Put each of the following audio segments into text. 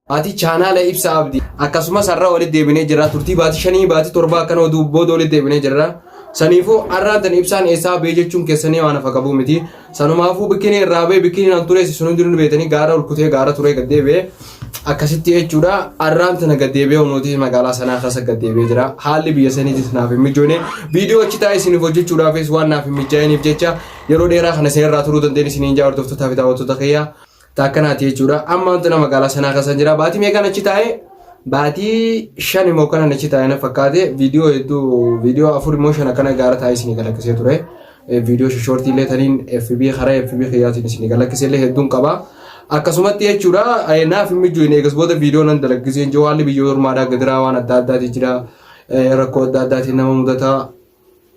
Maatii chaanaala Ibsa Abdii. Akkasumas har'a walitti deebinee jirra. Turtii baatii shanii baatii torbaa akkana oduu booda walitti deebinee jirra. Saniifuu har'aan tan ibsaan eessaa ba'ee jechuun keessanii waan hafa qabuu miti. Sanumaafuu bikkinii irraa ba'ee bikkinii naan tureessi sun hundinuu beetanii gaara ol kutee gaara turee gad deebi'ee akkasitti jechuudha. Har'aan tana gad deebi'ee humnootii magaalaa sanaa keessa gad deebi'ee jira. Haalli biyya saniitis naaf hin mijoone. Viidiyoo achi taa'ee isiniif hojjechuudhaafis waan naaf hin mijaa'iniif jecha yeroo dheeraa kana isinirraa turuu dandeenye isiniin jaa hordoftootaa fi daawwattoota kiyyaa. Ta akkanaati jechuudha. Amma wanti nama magaalaa sanaa keessa jira. Baatii meeqaan achi taa'e? Baatii shan immoo kanan achi taa'e na fakkaate. Viidiyoo hedduu viidiyoo afur immoo shan akkana gaara taa'ee isinii galakkisee ture. Viidiyoo shoortii illee taniin FB karaa FB kiyyaatiin isinii galakkisee illee hedduun qaba. Akkasumatti jechuudha naaf hin mijoine eegas booda viidiyoo nan dalakkisee jiru haalli biyya ormaadhaa gadiraa waan adda addaati jira. Rakkoo adda addaatiin nama mudataa.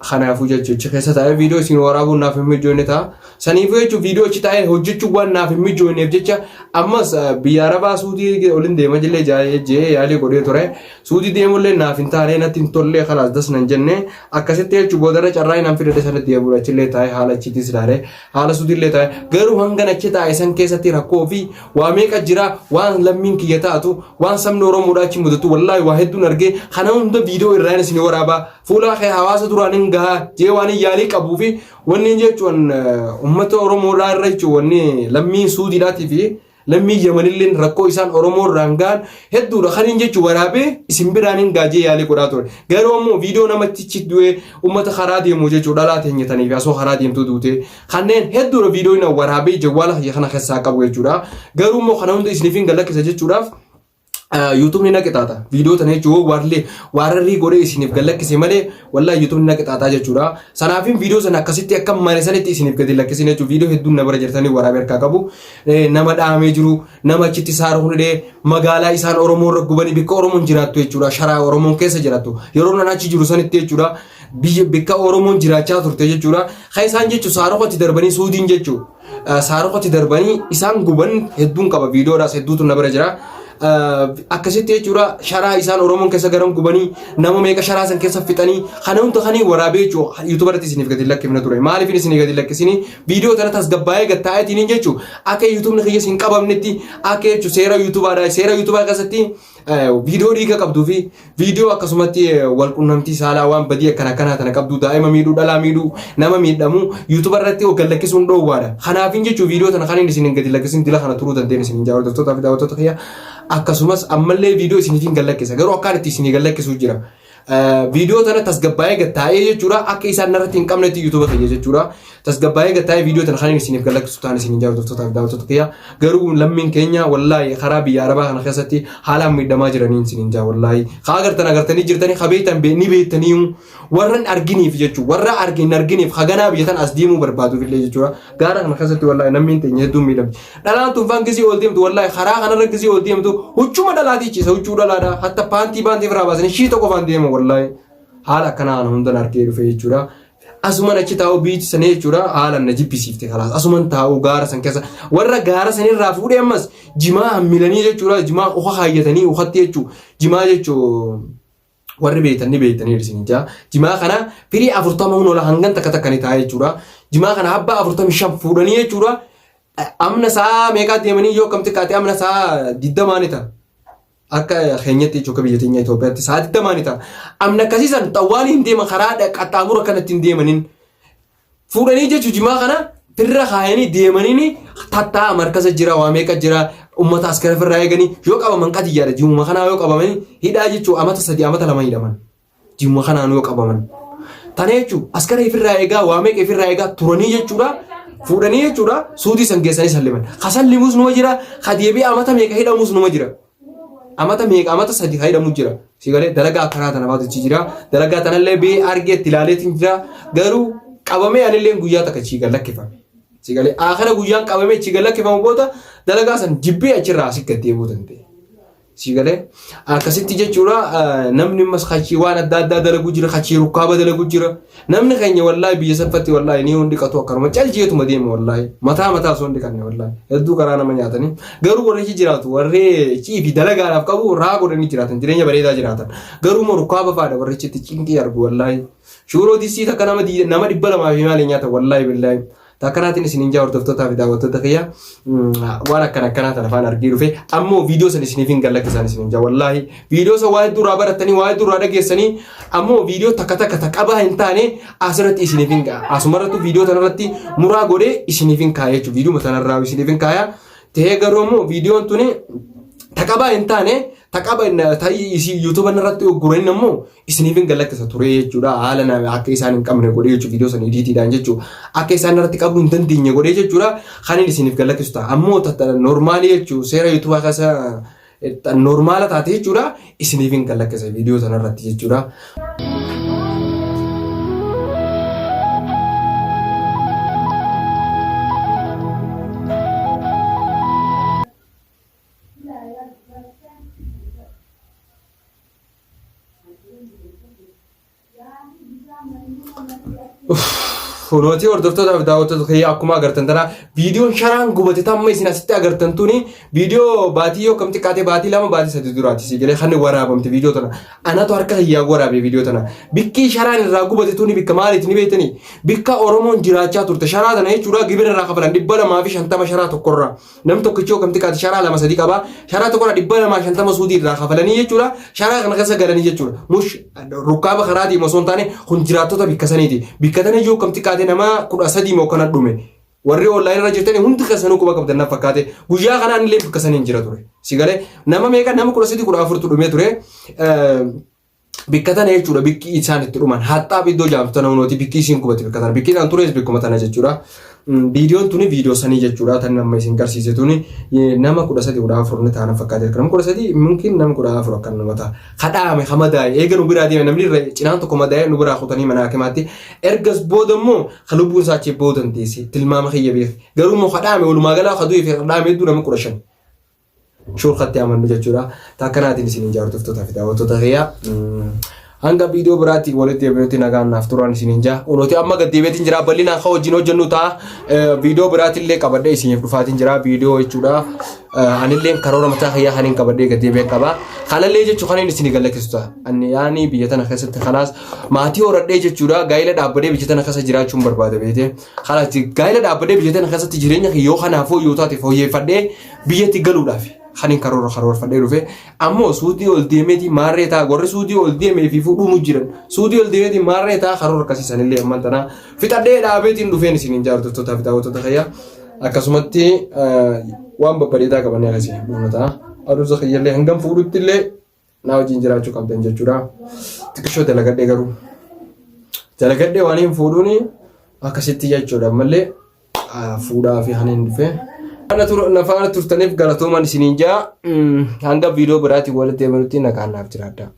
Kanaafuu jechuun achi keessa taa'ee viidiyoo isin waraabuun naaf hin mijoofne ta'a. Saniifuu jechuun viidiyoo achi taa'ee hojjechuun waan naaf hin mijoofneef jecha ammas biyya Arabaa Suudii olin deema jillee jee yaalii godhee ture. Suudii deemullee naaf hin taane natti hin tollee kalaas das nan jenne akkasitti jechuun boodarra carraa hin fidadhe sanatti deebi'uudha achillee taa'ee haala achiitis ilaalee haala Suudiillee taa'ee garuu hangan achi taa'e san keessatti rakkoo fi waa meeqa jira waan lammiin kiyya taatu waan sabni Oromoodhaa achi mudatu wallaahi waa hedduun argee kana hunda viidiyoo irraa isin waraabaa Fuula kee hawaasa duraan hin gahaa jee waan hin yaalii qabuu fi wanni hin jechuun uummata Oromoodhaa irra jechuun wanni lammiin Suudiidhaatii fi lammiin Yamanilleen rakkoo isaan Oromoo irraan gahan hedduudha. Kan hin jechuun waraabee isin biraan hin gaa jee yaalii godhaa ture. Garuu ammoo viidiyoo namatti du'ee uummata karaa deemu jechuun dhalaa teenyatanii fi asoo karaa deemtuu duute kanneen hedduudha viidiyoo inni waraabee jawwaala kiyya kana keessaa qabu jechuudha. Garuu immoo kana hunda isiniif hin galakkisa jechuudhaaf yuutuubni na qixaaxa. Viidiyoo tana jechuun warri waararrii godhee isiniif gad lakkise malee wallahi yuutuubni na qixaaxaa jechuudha. Sanaafin viidiyoo sana akkasitti akka mane sanitti isiniif gadi lakkisin jechuudha. Viidiyoo hedduun na bira jirtanii waraabee harkaa qabu. Nama dhaamee jiru, nama achitti saara hundee magaalaa isaan Oromoo irra gubanii bikka Oromoon jiraattu jechuudha. Sharaa Oromoon keessa jiraattu. Yeroo nan achi jiru sanitti jechuudha. Biyya bikka Oromoon jiraachaa turte jechuudha. Kan isaan jechuun saarokatti darbanii suudiin jechuudha. Saarokatti darbanii isaan guban hedduun qaba viidiyoodhaas hedduutu na bira jira. Akkasitti jechuudha sharaa isaan Oromoon keessa garan gubanii nama meeqa sharaa san keessa fixanii kana hunda kanii waraabee jechuudha yuutuuba irratti isiniif gadi lakkifna ture. Maaliif isinii gadi lakkisini viidiyoo tana tasgabbaa'ee gad taa'eetiin jechuudha akka yuutuubni kiyya isin qabamnetti akka jechuudha seera yuutuubaadha seera yuutuubaa keessatti viidiyoo dhiiga qabduu fi viidiyoo akkasumatti walqunnamtii saalaa waan badii akkana akkanaa tana qabdu daa'ima miidhuu dhalaa miidhuu nama miidhamu yuutuuba irratti gad lakkisuun dhoowwaadha. Kanaafin jechuun viidiyoo tana kan inni isin gadi lakkisin dila kana turuu dandeenye isin jaa hordoftootaa fi daawwattoota kiyya akkasumas ammallee viidiyoo isiniifin gad lakkisa garuu akkaan itti isinii gad lakkisuu jira. Viidiyoo tana tasgabbaa'ee gad taa'ee jechuudha akka isaan narratti hin qabnetti yuutuuba kiyya jechuudha. Tasgabbaa'ee gad taa'ee viidiyoo tana kan inni isiniif gad lakkisu ta'an isiniin jaa hordoftootaa fi daawwattoota kiyya garuu lammiin keenya wallaahi karaa biyya arabaa kana keessatti haalaan miidhamaa jiraniin isiniin jaa wallaahi haa agartan agartanii jirtanii haa beektan ni beektaniiyu warra hin arginiif jechuudha warra hin arginiif haganaa biyya tana as deemuu barbaaduuf illee jechuudha gaara kana keessatti wallaahi namni teenya hedduun miidhamti dhalaan tun gisii ol deemtu wallaahi karaa kanarra gisii ol deemtu huccuma dhalaatii ciisa huccuu dhalaadha hatta paantii paantii irraa baasanii shii tokko faan deema wallaahi haala akkanaa kana hundan argee dhufe jechuudha. Asuman achi taa'u biyyi sanii jechuudha haalaan na jibbisiifte kalaas asuman taa'u gaara san keessa warra gaara sanirraa fuudhee ammas jimaa hammilanii jechuudha jimaa uka kaayyatanii ukatti jechuu jimaa jechuu warri beektan ni beektanii isin jaa jimaa kana firii 40 hunola hangan takka takka ni ta'a jechuudha jimaa kana abbaa 45 fuudhanii jechuudha amna sa'a meeqaa deemanii yoo kam xiqqaate amna sa'a 20 ni ta'a. Akka keenyatti jechuun akka biyya teenya Itoophiyaatti sa'a 20 ni ta'a. Amna akkasii san xawwaalii hin deeman karaa qaxxaamura kanatti hin deemanin. Fuudhanii jechuun jimaa kana firra kaayanii deemaniin tattaa markaza jira waa meeqa jira ummata askara firraa eeganii yoo qabaman qadiyyaadha jimuma kanaa yoo qabaman hidhaa jechuun amata 3 amata 2 hidhaman. Jimuma kanaan yoo qabaman. Tana jechuun askara ifirraa eegaa waa meeqa ifirraa eegaa turanii jechuudha. Fuudhanii jechuudha suutii san geessanii salliman. Ka sallimus numa jira ka deebi'ee amata meeqa hidhamus numa jira. Amata meeqa amata 3 ka hidhamu jira. Si galee dalagaa akkanaa tana baatu jira. Dalagaa tanallee bee argee itti ilaaleetiin jira. Garuu qabamee anillee guyyaa takka chii gad lakkifame. Si galee akara guyyaan qabamee chii gad lakkifamu booda dalagaa san jibbee achirraa asii gad deebi'uu danda'e. Sii galee akkasitti jechuudha namni ammas kachii waan adda addaa dalagu jira kachii rukkaaba dalagu jira namni keenya wallaahi biyya sanfatti wallaahi ni hundi qatu akkanuma caljeetuma deema wallaahi mataa mataa osoo hin dhiqanne wallaahi hedduu karaa nama nyaatanii garuu warri achi jiraatu warri achii fi dalagaadhaaf qabu raa godhanii jiraatan jireenya bareedaa jiraatan garuu immoo rukkaaba faadha warri achitti cinqii argu wallaahi shuuroo disii takka nama 200 fi maali nyaata wallaahi billaahi. Takkanaatiin isiniin jaa hordoftootaa fi daawwattoota kiyya waan akkana akkanaa tana afaan argee dhufe ammoo viidiyoo san isiniif hin gallakkisan isiniin jaa wallaahi viidiyoo san waa hedduu irraa barattanii waa hedduu irraa dhageessanii ammoo viidiyoo takka takka ta qabaa hin taane asirratti isiniif hin asumarrattu viidiyoo tanarratti muraa godhee isiniif hin kaaya jechuudha viidiyoo tanarraa isiniif hin kaaya ta'ee garuu ammoo viidiyoon tuni ta qabaa hin taane ta qaba ta'ii isii yuutuuba irratti ugguranii ammoo isiniif hin galakkisa ture jechuudha haala nama akka isaan hin qabne godhee jechuudha viidiyoo san idiitiidhaan jechuudha akka isaan irratti qabuu hin dandeenye godhee jechuudha kan inni isiniif galakkisu ta'a ammoo noormaalii jechuudha seera yuutuubaa keessa noormaala taate jechuudha isiniif hin galakkisa viidiyoo sana irratti jechuudha. Funooti hordoftootaaf daawwattoota kiyya akkuma agartan tana viidiyoon sharaan gubate tamma isin asitti agartan tuni viidiyoo baatii yoo kam xiqqaate baatii 2 baatii 3 duraati si galee kan waraabamte viidiyoo tana anatu harka kiyyaa waraabe viidiyoo tana bikkii sharaan irraa gubate tuni bikka maaliiti ni beektanii bikka Oromoon jiraachaa turte sharaa tana jechuudha gibira irraa kafalan 250 sharaa tokkorraa Namni tokkichi yoo kam xiqqaate sharaa 2 3 qaba. Sharaa tokkorraa 250 suudii irraa kafalanii jechuudha. Sharaa kana keessa galanii jechuudha. Mush rukkaaba karaa deemu osoo hin taane kun jiraattota bikka saniiti. Bikka tana yoo kam xiqqaate nama 13 moo kana dhume. Warri online irra jirtanii hundi keessanuu quba qabdan na fakkaate. Guyyaa kanaan illee bikka saniin jira ture. Si galee nama meeqa nama 13 14tu dhumee ture. Bikka tana jechuudha bikki isaan itti dhuman haxxaaf iddoo jaamtu tana hunooti bikki isiin qubate bikka tana bikki isaan tures bikkuma tana jechuudha. Viidiyoon tuni viidiyoo sanii jechuudha tan amma isin garsiise tuni nama 13 14 ni taana fakkaate nama 13 mumkin nama 14 akkan nama ta'a. Kadhaame ka madaa'e eega nu biraa deeme namni irra cinaan tokko madaa'e nu biraa kutanii mana hakimaatti ergas booda immoo ka lubbuun isaa achi booda hin teesse tilmaama kiyya beek garuu immoo kadhaame walumaa galaa ka du'e fi kadhaame hedduu nama 15. Shurkatti amannu jechuudha. Takkanaatiin isin hin jaartoftootaa fi daawwattoota kiyya. Hanga viidiyoo biraatti walitti deebinutti nagaan naaf turan isin hin jaa. Unooti amma gad deebiitiin jira bal'inaan kan wajjin hojjennu ta'a. Viidiyoo biraatti illee qabadhee isiniif dhufaatiin jira viidiyoo jechuudha. Anillee karoora mataa kiyyaa kan hin qabadhee gad deebi'ee qaba. Kanallee jechuun kan inni isin galakkisu ta'a. Ani yaani biyya tana keessatti kanaas maatii horadhee jechuudha gaa'ela dhaabbadhee biyya tana keessa jiraachuun barbaada beekte. Kanaas gaa'ela dhaabbadhee biyya tana keessatti jireenya kiyya yoo kanaafuu yoo taate fooyyeffadhee biyyatti galuudhaaf kan hin karoora karoorfadhee dhufe ammoo suudii ol deemeeti maarree ta'a warri suudii ol deemee fi fuudhumu jiran suudii ol deemeeti maarree ta'a karoora akkasii sanillee amman tanaa fixadhee dhaabeetiin dhufeen isin hin jaartottootaa fi daawwattoota kiyya akkasumatti waan babbareedaa qabannee akkasii dhufnu ta'a aduusa kiyyallee hangam fuudhutti illee naa wajjin jiraachuu qabdan jechuudha. Xiqqishoo dalagadhee garuu dalagadhee waan hin fuudhuuni akkasitti jechuudha ammallee fuudhaa fi hanin dhufe. Na faana turtaniif galatooman isiniin jaa hanga viidiyoo biraatiin walitti deebinutti nagaan naaf jiraadhaa.